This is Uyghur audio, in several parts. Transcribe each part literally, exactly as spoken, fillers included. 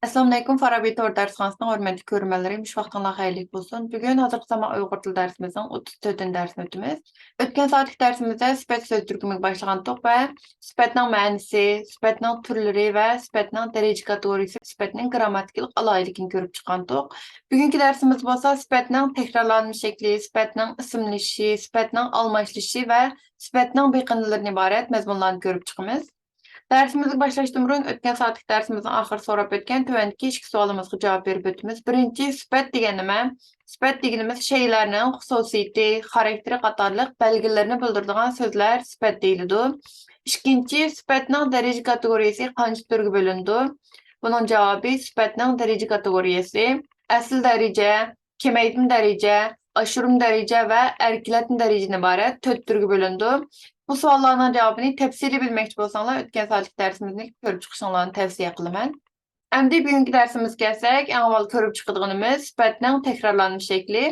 ئەسسالامۇئەلەيكۇم، فارابى تور دەرسخانىسىنىڭ ھۆرمەتلىك كۆرۈرمەنلىرى، مۇشۇ ۋاقتىڭلار خەيرلىك بولسۇن. بۈگۈن ھازىرقى زامان ئۇيغۇر تىل دەرسىمىزنىڭ ئوتتۇز تۆتىنچى دەرسىنى ئۆتىمىز. ئۆتكەن سائەتلىك دەرسىمىزدە سۈپەت سۆز تۈركۈمىگە باشلىغانتۇق ۋە سۈپەتنىڭ مەنىسى، سۈپەتنىڭ تۈرلىرى ۋە سۈپەتنىڭ دەرىجە كاتېگورىيىسى، سۈپەتنىڭ گىرامماتىكىلىق ئالاھىدىلىكىنى كۆرۈپ چىققانتۇق. بۈگۈنكى دەرسىمىز بولسا سۈپەتنىڭ تەكرارلانما شەكلى، سۈپەتنىڭ ئىسىملىشىشى، سۈپەتنىڭ ئالماشلىشىشى ۋە سۈپەتنىڭ بېقىندىلىرىدىن ئىبارەت مەزمۇنلارنى كۆرۈپ چىقىمىز. دەرسىمىزگە باشلاشتىن بۇرۇن، ئۆتكەن سائەتلىك دەرسىمىزنىڭ ئاخىرىدا سوراپ ئۆتكەن تۆۋەندىكى ئىككى سوئالىمىزغا جاۋاب بېرىپ ئۆتىمىز. بىرىنچى، سۈپەت دېگەن نېمە؟ سۈپەت دېگىنىمىز شەيئىلەرنىڭ خۇسۇسىيىتى، خاراكتېرى قاتارلىق بەلگىلىرىنى بىلدۈرىدىغان سۆزلەر سۈپەت دېيىلىدۇ. ئىككىنچى، سۈپەتنىڭ دەرىجە كاتېگورىيىسى قانچە تۈرگە بۆلۈنىدۇ؟ بۇنىڭ جاۋابى سۈپەتنىڭ دەرىجە كاتېگورىيىسى ئەسلى دەرىجە، كېمەيتمە دەرىجە، ئاشۇرما دەرىجە ۋە ئەركىلەتمە دەرىجىدىن ئىبارەت تۆت تۈرگە بۆلۈنىدۇ. بۇ سوئاللارنىڭ جاۋابىنى تەپسىلىي بىلمەكچى بولساڭلار، ئۆتكەن سائەتلىك دەرسىمىزنى كۆرۈپ چىقىشىڭلارنى تەۋسىيە قىلىمەن. ئەمدى بۈگۈنكى دەرسىمىزگە كەلسەك، ئەڭ ئاۋۋال كۆرۈپ چىقىدىغىنىمىز سۈپەتنىڭ تەكرارلانما شەكلى.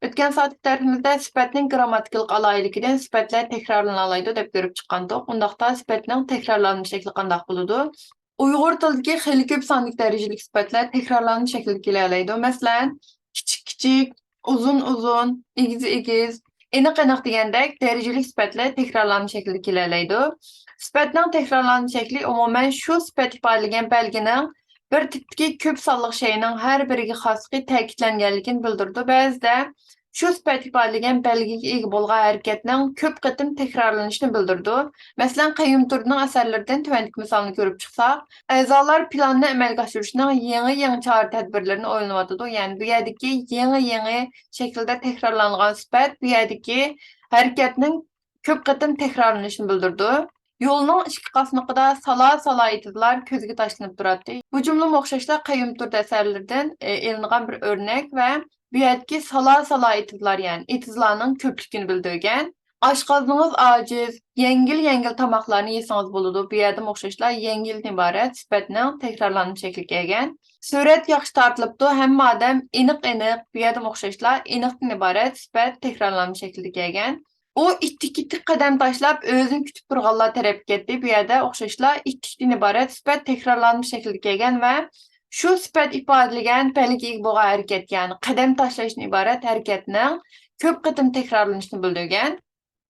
ئۆتكەن سائەتلىك دەرسىمىزدە سۈپەتنىڭ گىرامماتىكىلىق ئالاھىدىلىكىدىن سۈپەتلەر تەكرارلىنالايدۇ دەپ كۆرۈپ چىققانتۇق. ئۇنداقتا سۈپەتنىڭ تەكرارلانما شەكلى قانداق بولىدۇ؟ ئۇيغۇر تىلىدىكى خېلى كۆپ ساندىكى دەرىجىلىك سۈپەتلەر تەكرارلانما شەكىلدە كېلەلەيدۇ. مەسىلەن، كىچىك كىچىك، ئۇزۇن ئۇزۇن، ئېگىز ئېگىز، ئېنىق ئېنىق دېگەندەك دەرىجىلىك سۈپەتلەر تەكرارلانما شەكلىدە كېلەلەيدۇ. سۈپەتنىڭ تەكرارلانما شەكلى ئومۇمەن شۇ سۈپەت ئىپادىلىگەن بەلگىنىڭ بىر تىپتىكى كۆپ سانلىق شەيئىنىڭ ھەر بىرىگە خاسلىقى تەكىتلەنگەنلىكىنى بىلدۈرىدۇ. بەزىدە شۇ سۈپەت ئىپادىلىگەن بەلگىگە ئىگە بولغان ھەرىكەتنىڭ كۆپ قېتىم تەكرارلىنىشىنى بىلدۈرىدۇ. مەسىلەن، قەييۇم تۇردىنىڭ ئەسەرلىرىدىن تۆۋەندىكى مىسالنى كۆرۈپ چىقساق، ئەزالار پىلاننى ئەمەلگە ئاشۇرۇشنىڭ يېڭى، يېڭى چارە-تەدبىرلىرىنى ئويلىنىۋاتىدۇ. يەنى بۇ يەردىكى يېڭى، يېڭى شەكىلدە تەكرارلانغان سۈپەت بۇ يەردىكى ھەرىكەتنىڭ كۆپ قېتىم تەكرارلىنىشىنى بىلدۈرىدۇ. يولنىڭ ئىككى قاسنىقىدا سالا-سالا ئېتىزلار كۆزگە تاشلىنىپ تۇراتتى. بۇ جۈملىمۇ ئوخشاشلا قەييۇم تۇرد ئەسەرلىرىدىن، ئېلىنغان بىر ئۆرنەك ۋە بۇ يەردىكى سالا-سالا ئېتىزلار، يەنى ئېتىزلارنىڭ كۆپلۈكىنى بىلدۈرگەن. ئاشقازىنىڭىز ئاجىز، يەڭگىل-يەڭگىل تاماقلارنى يېسىڭىز بولىدۇ. بۇ يەردىمۇ ئوخشاشلا يەڭگىلدىن ئىبارەت سۈپەتنىڭ تەكرارلانما شەكلىگە كەلگەن. سۈرەت ياخشى تارتىلىپتۇ، ھەممە ئادەم ئېنىق-ئېنىق. بۇ يەردىمۇ ئوخشاشلا ئېنىقتىن ئىبارەت سۈپەت تەكرارلانما شەكلىدە كەلگەن. ئۇ ئىتتىك-ئىتتىك قەدەم تاشلاپ، ئۆزىنى كۈتۈپ تۇرغانلار تەرەپكە كەتتى. بۇ يەردە ئوخشاشلا ئىتتىكتىن ئىبارەت سۈپەت تەكرارلانما شەكلىدە كەلگەن ۋە شۇ سۈپەت ئىپادىلىگەن بەلگىگە ئىگە بولغان ھەرىكەت، يەنى قەدەم تاشلاشتىن ئىبارەت ھەرىكەتنىڭ كۆپ قېتىم تەكرارلىنىشىنى بىلدۈرگەن.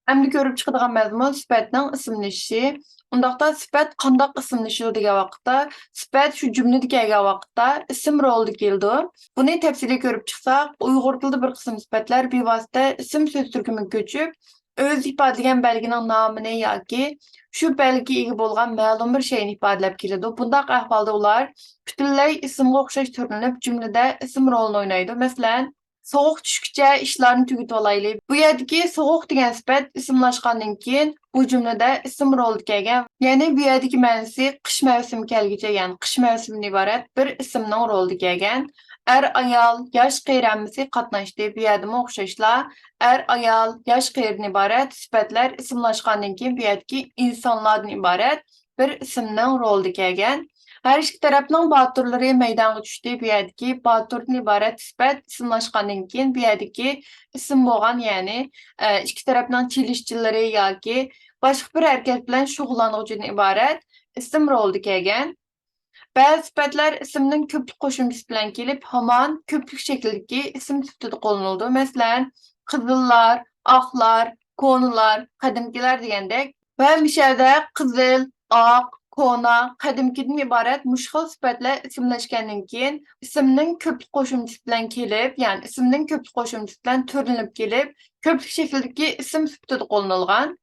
ئەمدى كۆرۈپ چىقىدىغان مەزمۇن سۈپەتنىڭ ئىسىملىشىشى. ئۇنداقتا سۈپەت قانداق ئىسىملىشىدۇ دېگەن ۋاقىتتا، سۈپەت شۇ جۈملىدە كەلگەن ۋاقىتتا ئىسىم رولىدا كېلىدۇ. بۇنى تەپسىلىي كۆرۈپ چىقساق، ئۇيغۇر تىلىدا بىر قىسىم سۈپەتلەر بىۋاسىتە ئىسىم سۆز تۈركۈمىگە كۆچۈپ، ئۆزى ئىپادىلىگەن بەلگىنىڭ نامىنى ياكى شۇ بەلگىگە ئىگە بولغان مەلۇم بىر شەيئىنى ئىپادىلەپ كېلىدۇ. بۇنداق ئەھۋالدا ئۇلار پۈتۈنلەي ئىسىمغا ئوخشاش تۈرلىنىپ، جۈملىدە ئىسىم رولىنى ئوينايدۇ. مەسىلەن، سوغۇق چۈشكىچە ئىشلارنى تۈگىتىۋالايلى. بۇ يەردىكى سوغۇق دېگەن سۈپەت ئىسىملاشقاندىن كېيىن، بۇ جۈملىدە ئىسىم رولىدا كەلگەن. يەنى بۇ يەردىكى مەنىسى قىش مەۋسۇمى كەلگۈچە، يەنى قىش مەۋسۇمىدىن ئىبارەت بىر ئىسىمنىڭ رولىدا كەلگەن. ئەر-ئايال، ياش-قېرى ھەممىسى قاتناشتى. بۇ يەردىمۇ ئوخشاشلا ئەر-ئايال، ياش-قېرىدىن ئىبارەت سۈپەتلەر ئىسىملاشقاندىن كېيىن، بۇ يەردىكى ئىنسانلاردىن ئىبارەت بىر ئىسىمنىڭ رولىدا كەلگەن. ھەر ئىككى تەرەپنىڭ باتۇرلىرى مەيدانغا چۈشتى. بۇ يەردىكى باتۇردىن ئىبارەت سۈپەت ئىسىملاشقاندىن كېيىن، بۇ يەردىكى ئىسىم بولغان، يەنى، ئە، ئىككى تەرەپنىڭ چېلىشچىلىرى ياكى باشقا بىر ھەرىكەت بىلەن شۇغۇللانغۇچىدىن ئىبارەت ئىسىم رولىدا كەلگەن. بەزى سۈپەتلەر ئىسىمنىڭ كۆپلۈك قوشۇمچىسى بىلەن كېلىپ، ھامان كۆپلۈك شەكلىدىكى ئىسىم سۈپىتىدە قوللىنىلىدۇ. مەسىلەن، قىزىللار، ئاقلار، كونىلار، قەدىمكىلەر دېگەندەك. ۋە مۇشۇ يەردە قىزىل، ئاق، كونا، قەدىمكىدىن ئىبارەت مۇشۇ خىل سۈپەتلەر ئىسىملەشكەندىن كېيىن، ئىسىمنىڭ كۆپلۈك قوشۇمچىسى بىلەن كېلىپ، يەنى ئىسىمنىڭ كۆپلۈك قوشۇمچىسى بىلەن تۈرلىنىپ كېلىپ، كۆپلۈك شەكلىدىكى ئىسىم سۈپىتىدە قوللىنىلغان.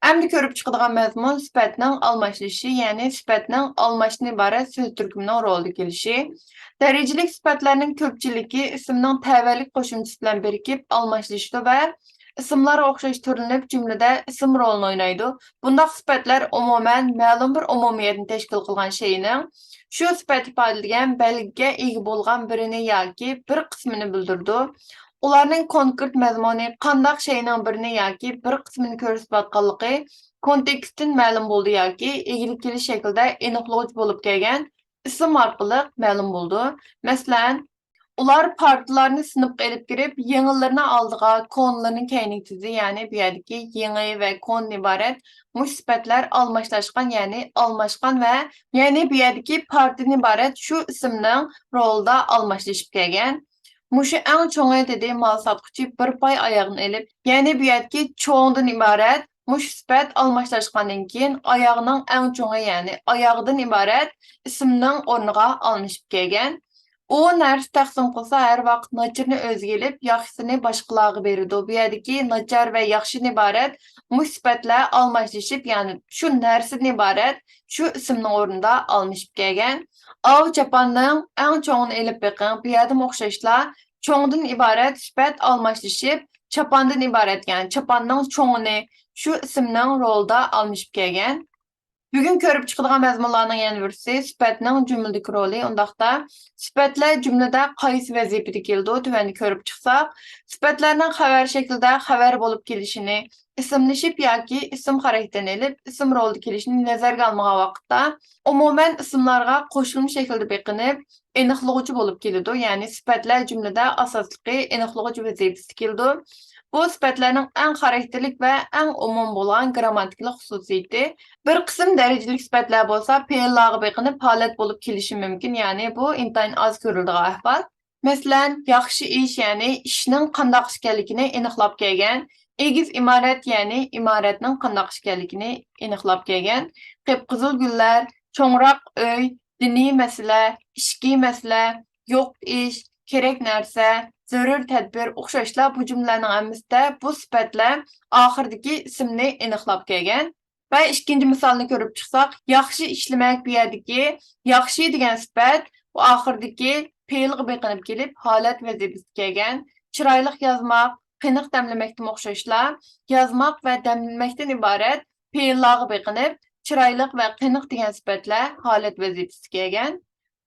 ئەمدى كۆرۈپ چىقىدىغان مەزمۇن سۈپەتنىڭ ئالماشلىشىشى، يەنى سۈپەتنىڭ ئالماشتىن ئىبارەت سۆز تۈركۈمىنىڭ رولىدا كېلىشى. دەرىجىلىك سۈپەتلەرنىڭ كۆپچىلىكى ئىسىمنىڭ تەۋەلىك قوشۇمچىسى بىلەن بىرىكىپ ئالماشلىشىدۇ ۋە ئىسىملارغا ئوخشاش تۈرلىنىپ، جۈملىدە ئىسىم رولىنى ئوينايدۇ. بۇنداق سۈپەتلەر ئومۇمەن مەلۇم بىر ئومۇمىيەتنى تەشكىل قىلغان شەيئىنىڭ شۇ سۈپەت ئىپادىلىگەن بەلگىگە ئىگە بولغان بىرىنى ياكى بىر قىسمىنى بىلدۈرىدۇ. ئۇلارنىڭ كونكرېت مەزمۇنى قانداق شەيئىنىڭ بىرىنى ياكى بىر قىسمىنى كۆرسىتىۋاتقانلىقى كونتېكستتىن مەلۇم بولىدۇ ياكى ئىگىلىك كېلىش شەكلىدە ئېنىقلىغۇچى بولۇپ كەلگەن ئىسىم ئارقىلىق مەلۇم بولىدۇ. مەسىلەن، ئۇلار پارتىلارنى سىنىپقا ئېلىپ كىرىپ، يېڭىلىرىنى ئالدىغا، كونىلىرىنى كەينىگە تىزدى. يەنى بۇ يەردىكى يېڭى ۋە كونا ئىبارەت مۇشۇ سۈپەتلەر ئالماشلاشقان، يەنى ئالماشقان ۋە يەنى بۇ يەردىكى پارتىدىن ئىبارەت شۇ ئىسىمنىڭ رولىدا ئالماشلىشىپ كەلگەن. مۇشۇ ئەڭ چوڭى، دېدى مال ساتقۇچى بىر پاي ئاياغنى ئېلىپ. يەنى بۇ يەردىكى چوڭدىن ئىبارەت مۇشۇ سۈپەت ئالماشلاشقاندىن كېيىن ئاياغنىڭ ئەڭ چوڭى، يەنى ئاياغدىن ئىبارەت ئىسىمنىڭ ئورنىغا ئالمىشىپ كەلگەن. ئۇ نەرسە تەقسىم قىلسا، ھەر ۋاقىت ناچىرىنى ئۆزىگە ئېلىپ، ياخشىسىنى باشقىلارغا بېرىدۇ. بۇ يەردىكى ناچار ۋە ياخشىدىن ئىبارەت مۇشۇ سۈپەتلەر ئالماشلىشىپ، يەنى شۇ نەرسىدىن ئىبارەت شۇ ئىسىمنىڭ ئورنىدا ئالمىشىپ كەلگەن. ئاۋۇ چاپاننىڭ ئەڭ چوڭىنى ئېلىپ بېقىڭ. بۇ يەردىمۇ ئوخشاشلا چوڭدىن ئىبارەت سۈپەت ئالماشلىشىپ، چاپاندىن ئىبارەت، يەنى چاپاننىڭ چوڭىنى شۇ ئىسىمنىڭ رولىدا ئالمىشىپ كەلگەن. بۈگۈن كۆرۈپ چىقىدىغان مەزمۇنلارنىڭ يەنە بىرسى سۈپەتنىڭ جۈملىدىكى رولى. ئۇنداقتا، سۈپەتلەر جۈملىدە قايسى ۋەزىپىدە كېلىدۇ؟ تۆۋەندە كۆرۈپ چىقساق، سۈپەتلەرنىڭ خەۋەر شەكلىدە خەۋەر بولۇپ كېلىشىنى، ئىسىملىشىپ ياكى ئىسىم خاراكتېرىنى ئېلىپ، ئىسىم رولىدا كېلىشىنى نەزەرگە ئالمىغان ۋاقىتتا، ئومۇمەن ئىسىملارغا قوشۇلما شەكلىدە بېقىنىپ، ئېنىقلىغۇچى بولۇپ كېلىدۇ. يەنى سۈپەتلەر جۈملىدە ئاساسلىقى ئېنىقلىغۇچى ۋەزىپىسىدە كېلىدۇ. بۇ سۈپەتلەرنىڭ ئەڭ خاراكتېرلىك ۋە ئەڭ ئومۇمىي بولغان گىرامماتىكىلىق خۇسۇسىيىتى. بىر قىسىم دەرىجىلىك سۈپەتلەر بولسا پېئىللارغا بېقىنىپ ھالەت بولۇپ كېلىشى مۇمكىن، يەنى بۇ ئىنتايىن ئاز كۆرۈلىدىغان ئەھۋال. مەسىلەن، ياخشى ئىش، يەنى ئىشنىڭ قانداق ئىش ئىكەنلىكىنى ئېنىقلاپ كەلگەن، ئېگىز ئىمارەت، يەنى ئىمارەتنىڭ قانداق ئىش ئىكەنلىكىنى ئېنىقلاپ كەلگەن، قىپقىزىل گۈللەر، چوڭراق ئۆي، دىنىي مەسىلە، ئىچكى مەسىلە، يوق ئىش، كېرەك نەرسە، زۆرۈر تەدبىر ئوخشاشلا بۇ جۈملىلەرنىڭ ھەممىسىدە بۇ سۈپەتلەر ئاخىرىدىكى ئىسىمنى ئېنىقلاپ كەلگەن. ۋە ئىككىنچى مىسالنى كۆرۈپ چىقساق، ياخشى ئىشلىمەك، بۇ يەردىكى ياخشى دېگەن سۈپەت بۇ ئاخىرىدىكى پېئىلغا بېقىنىپ كېلىپ، ھالەت ۋەزىپىسىگە كەلگەن. چىرايلىق يازماق، قېنىق دەملىمەكتىنمۇ ئوخشاشلا، يازماق ۋە دەملىمەكتىن ئىبارەت پېئىللارغا بېقىنىپ، چىرايلىق ۋە قېنىق دېگەن سۈپەتلەر ھالەت ۋەزىپىسىگە كەلگەن.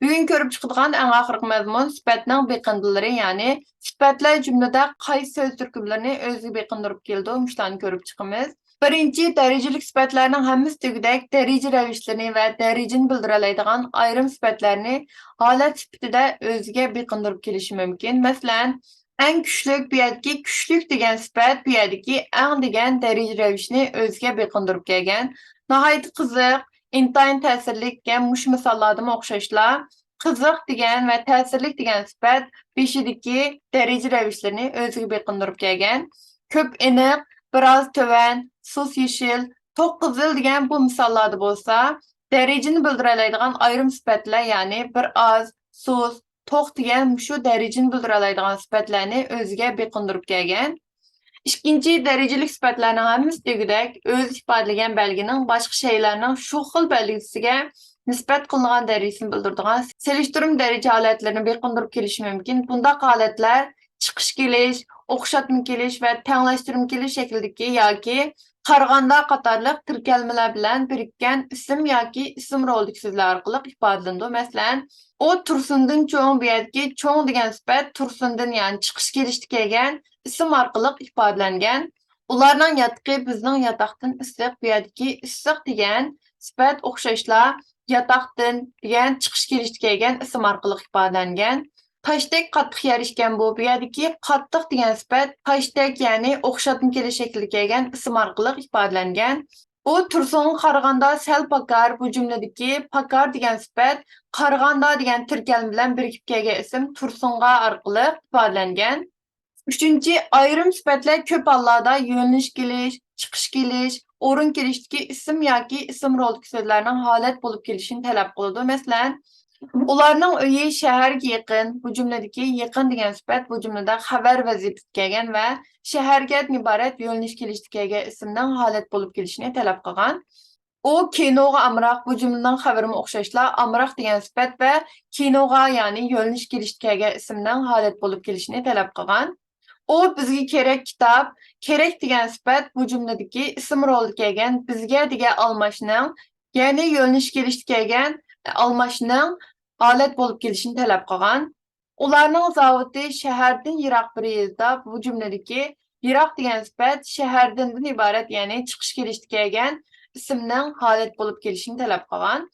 بۈگۈن كۆرۈپ چىقىدىغان ئەڭ ئاخىرقى مەزمۇن سۈپەتنىڭ بېقىندىلىرى، يەنى سۈپەتلەر جۈملىدە قايسى سۆز تۈركۈملىرىنى ئۆزىگە بېقىندۇرۇپ كېلىدۇ، مۇشۇلارنى كۆرۈپ چىقىمىز. بىرىنچى، دەرىجىلىك سۈپەتلەرنىڭ ھەممىسى دېگۈدەك دەرىجە رەۋىشلىرىنى ۋە دەرىجىنى بىلدۈرەلەيدىغان ئايرىم سۈپەتلەرنى ھالەت سۈپىتىدە ئۆزىگە بېقىندۇرۇپ كېلىشى مۇمكىن. مەسىلەن، ئەڭ كۈچلۈك، بۇ يەردىكى كۈچلۈك دېگەن سۈپەت بۇ يەردىكى ئەڭ دېگەن دەرىجە رەۋىشىنى ئۆزىگە بېقىندۇرۇپ كەلگەن. ناھايىتى قىزىق، ئىنتايىن تەسىرلىك دېگەن مۇشۇ مىساللاردىمۇ ئوخشاشلا، قىزىق دېگەن ۋە تەسىرلىك دېگەن سۈپەت بېشىدىكى دەرىجە رەۋىشلىرىنى ئۆزىگە بېقىندۇرۇپ كەلگەن. كۆپ ئېنىق، بىر ئاز تۆۋەن، سۇس يېشىل، توق قىزىل دېگەن بۇ مىساللاردا بولسا، دەرىجىنى بىلدۈرەلەيدىغان ئايرىم سۈپەتلەر، يەنى بىر ئاز، سۇس، توق دېگەن مۇشۇ دەرىجىنى بىلدۈرەلەيدىغان سۈپەتلەرنى ئۆزىگە بېقىندۇرۇپ كەلگەن. ئىككىنچى دەرىجىلىك سۈپەتلەرنىڭ ھەممىسى دېگۈدەك ئۆزى ئىپادىلىگەن بەلگىنىڭ باشقا شەيئىلەرنىڭ شۇ خىل بەلگىسىگە نىسبەت قىلىنغان دەرىجىسىنى بىلدۈرىدىغان سېلىشتۇرما دەرىجە ھالەتلىرىنى بېقىندۇرۇپ كېلىشى مۇمكىن. بۇنداق ھالەتلەر چىقىش كېلىش، ئوخشاتما كېلىش ۋە تەڭلەشتۈرمە كېلىش شەكلىدىكى ياكى قارىغاندا قاتارلىق تىركەلمىلەر بىلەن بىرىككەن ئىسىم ياكى ئىسىم رولىدىكى سۆزلەر ئارقىلىق ئىپادىلىنىدۇ. مەسىلەن، ئۇ تۇرسۇندىن چوڭ، بۇ يەردىكى چوڭ دېگەن سۈپەت تۇرسۇندىن، يەنى چىقىش كېلىشتە كەلگەن ئىسىم ئارقىلىق ئىپادىلەنگەن. ئۇلارنىڭ ياتىقى بىزنىڭ ياتاقتىن ئىسسىق، بۇ يەردىكى ئىسسىق دېگەن سۈپەت ئوخشاشلا ياتاقتىن دېگەن چىقىش كېلىشتە كەلگەن ئىسىم ئارقىلىق ئىپادىلەنگەن. تاشتەك قاتتىق يەر ئىكەن بۇ. بۇ يەردىكى قاتتىق دېگەن سۈپەت تاشتەك، يەنى ئوخشاتما كېلىش شەكلىگە كەلگەن ئىسىم ئارقىلىق ئىپادىلەنگەن. ئۇ تۇرسۇنغا قارىغاندا سەل پاكار. بۇ جۈملىدىكى پاكار دېگەن سۈپەت قارىغاندا دېگەن تىركەلمە بىلەن بىرىكىپ كەلگەن ئىسىم تۇرسۇنغا ئارقىلىق ئىپادىلەنگەن. ئۈچىنچى، ئايرىم سۈپەتلەر كۆپ ھاللاردا يۆنىلىش كېلىش، چىقىش كېلىش، ئورۇن كېلىشتىكى ئىسىم ياكى ئىسىم رولىدىكى سۆزلەرنىڭ ھالەت بولۇپ كېلىشىنى تەلەپ قىلىدۇ. مەسىلەن، ئۇلارنىڭ ئۆيى شەھەرگە يېقىن. بۇ جۈملىدىكى يېقىن دېگەن سۈپەت بۇ جۈملىدە خەۋەر ۋەزىپىسىگە كەلگەن ۋە شەھەرگە ئىبارەت يۆنىلىش كېلىشتە كەلگەن ئىسىمنىڭ ھالەت بولۇپ كېلىشىنى تەلەپ قىلغان. ئۇ كىنوغا ئامراق. بۇ جۈملىنىڭ خەۋىرىمۇ ئوخشاشلا ئامراق دېگەن سۈپەت ۋە كىنوغا، يەنى يۆنىلىش كېلىشتە كەلگەن ئىسىمنىڭ ھالەت بولۇپ كېلىشىنى تەلەپ قىلغان. ئۇ بىزگە كېرەك كىتاب. كېرەك دېگەن سۈپەت بۇ جۈملىدىكى ئىسىم رولىدا كەلگەن بىزگە دېگەن ئالماشنىڭ، يەنى يۆنىلىش كېلىشتە كەلگەن ئالماشنىڭ ھالەت بولۇپ كېلىشىنى تەلەپ قىلغان. ئۇلارنىڭ زاۋۇتى شەھەردىن يىراق بىر يېزىدا. بۇ جۈملىدىكى يىراق دېگەن سۈپەت شەھەردىندىن ئىبارەت، يەنى چىقىش كېلىشتە كەلگەن ئىسىمنىڭ ھالەت بولۇپ كېلىشىنى تەلەپ قىلغان.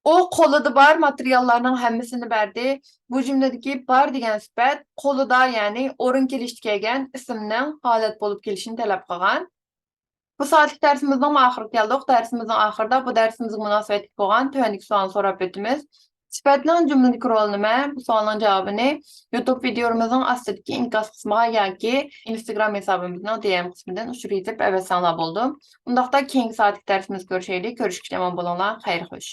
ئۇ قولىدا بار ماتېرىياللارنىڭ ھەممىسىنى بەردى. بۇ جۈملىدىكى بار دېگەن سۈپەت قولىدا، يەنى ئورۇن كېلىشتە كەلگەن ئىسىمنىڭ ھالەت بولۇپ كېلىشىنى تەلەپ قىلغان. بۇ سائەتلىك دەرسىمىزنىڭ ئاخىرىغا كەلدۇق. دەرسىمىزنىڭ ئاخىرىدا بۇ دەرسىمىزگە مۇناسىۋەتلىك بولغان تۆۋەندىكى سوئالنى سوراپ ئۆتىمىز. سۈپەتنىڭ جۈملىدىكى رولى نېمە؟ بۇ سوئالنىڭ جاۋابىنى يۇتۇب ۋىدىيومىزنىڭ ئاستىدىكى ئىنكاس قىسمىغا ياكى ئىنستاگرام ھېسابىمىزنىڭ دى ئېم قىسمىدىن ئۇچۇر يېزىپ ئەۋەتسەڭلار بولىدۇ. ئۇنداقتا كېيىنكى سائەتلىك دەرسىمىزدە كۆرۈشەيلى. كۆرۈشكىچە ئامان بولۇڭلار. خەير خوش.